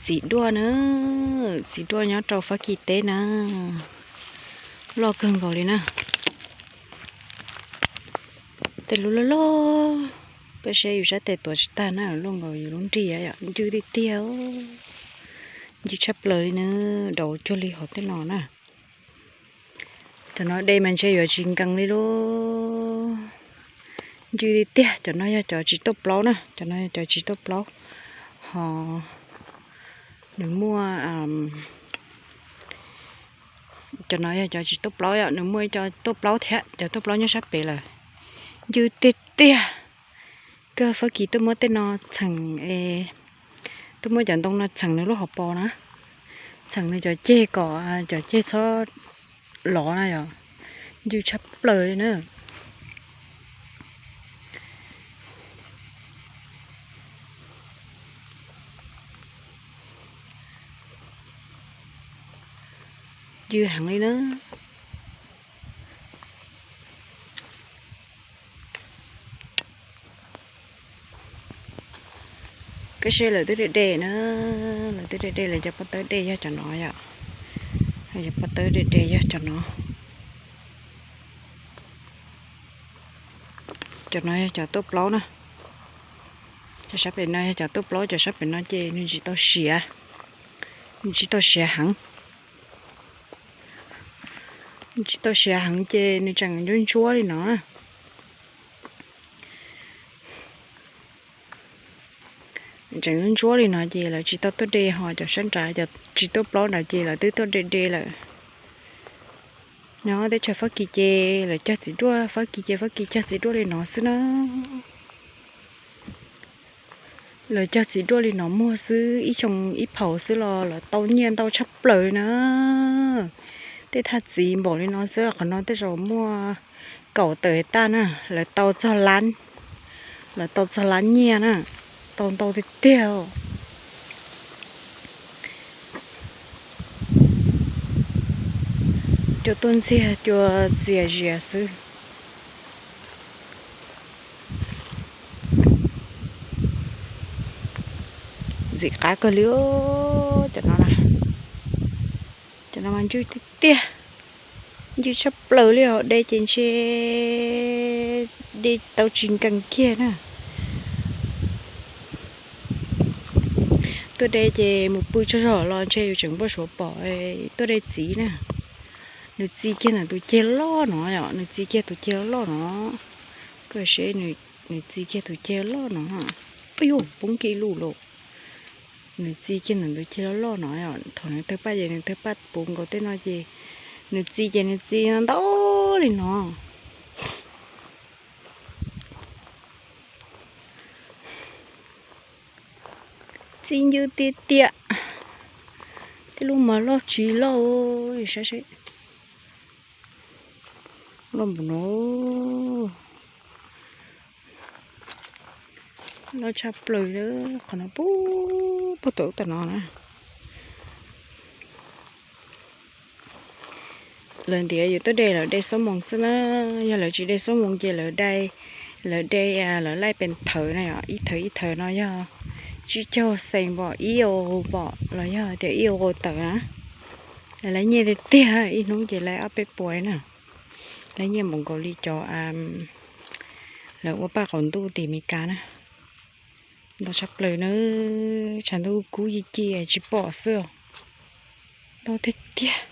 Txiv duaj na, txiv duaj nyob rau Fab Kis teb na, loj kawg nkaus li na. Tej lub loj loj, koj saib yus sab tes tuav tsis tag na, loj nkaus yus lub nrig yom, ncw tiag tiag, ncw tshaj plaws li na, daus cuag li hauv tej no na. Cov no de mas ntshe yuav tsis nkees li lauj. Ncw tiag tiag, cov no yog cov tsis tuaj plaub na, cov no yog cov tsis tuaj plaub. Ho nws muaj, cov no yog cov tsis tuaj plaub yom, nws muaj ib co tuaj plaub thiab, cov tuaj plaub nyob sab pem lawm. Ncw tiag tiag. Koj Fab Kis tuaj muab tej no txheem, tuaj muab cov ntoo no txheem nws lub hauv paus na, txheem nws cov ceg kom cov ceg txhob lov na yom. Ncw tshaj plaws li na. Ncw heev li na. Koj saib lawv twb de de na, lawv twb de de, lawv cov pob tawb de yog cov no yom. Lawv cov pob tawb de de yog cov no. Cov no yog cov tuaj plaub na. Cov sab pem no yog cov tuaj plaub, cov sab pem no ces nws tsis tau siav, nws tsis tau siav heev. Nws tsis tau siav heev ces nws tseem ntsuab ntsuab li no. Tseem ntsuab li no ces lawv tsis tau tuaj de, ho cov sab nrad cov tsis tuaj plaub nrad ces lawv twb tuaj de de lawm. Nyob teb chaws Fab Kis ces lawv cog txiv duaj, Fab Kis ces Fab Kis cog txiv duaj li no xwb na. Lawv cog txiv duaj li no muag xwb, ib xyoo ib phaum xwb los lawv tau nyiaj ntau tshaj plaws na. Tej thaj txiv npaum li no xwb, qhov no tej zaum muaj kaum tawm tas na, lawv tau txog lab, lawv tau txog lab nyiaj na, tau ntau tiag tiag. Cua tuaj ntxiag, cua txias zias xwb. Ntxim qab kawg li cov no na. Cov no mas ncw tiag tiag, ncw tshaj plaws li os, de ces ntshe de tau tsis nkees kiag na. Tuaj de ces mus pw tsaug zog los ntshe yus tseem npau suav pom tuaj de txiv na. Nws txi kiag ntawm tus ceg loj no yom, nws txi kiag tus ceg loj no. Koj saib, nws txi kiag tus ceg loj no. Ub yuj, poob kiag lub lawm. Nws txi kiag ntawm tus ceg loj loj no yom, thaum nws tawg paj ces nws tawg paj puv nkaus tej no ces nws txi ces nws txi ntau li no. Txi ncw tiag tiag. Tej lub mas loj tsis loj, saib seb. Loj npaum no, loj tshaj plaws li. Qhov no puag, puag tom ub tom no na. Lawv ntiav yus tuaj de, lawv de xuab moos xwb na. Yog lawv tsis de xuab moos ces lawv de, lawv de, lawv laij pes thawv na yom, ib thawv ib thawv no yog tsib caug xees pom, ib euro pom los yog tias ib euro tawm na. Lawv laij nyiaj tiag tiag, ib hnub ces laij ob peb puas na. Laij nyiaj npaum nkaus li cov lawv ua paj qaum ntuj tim Meskas na. Ntau tshaj plaws na, tshav ntuj kub ci ci tsis pom xwb. Ntau tiag tiag.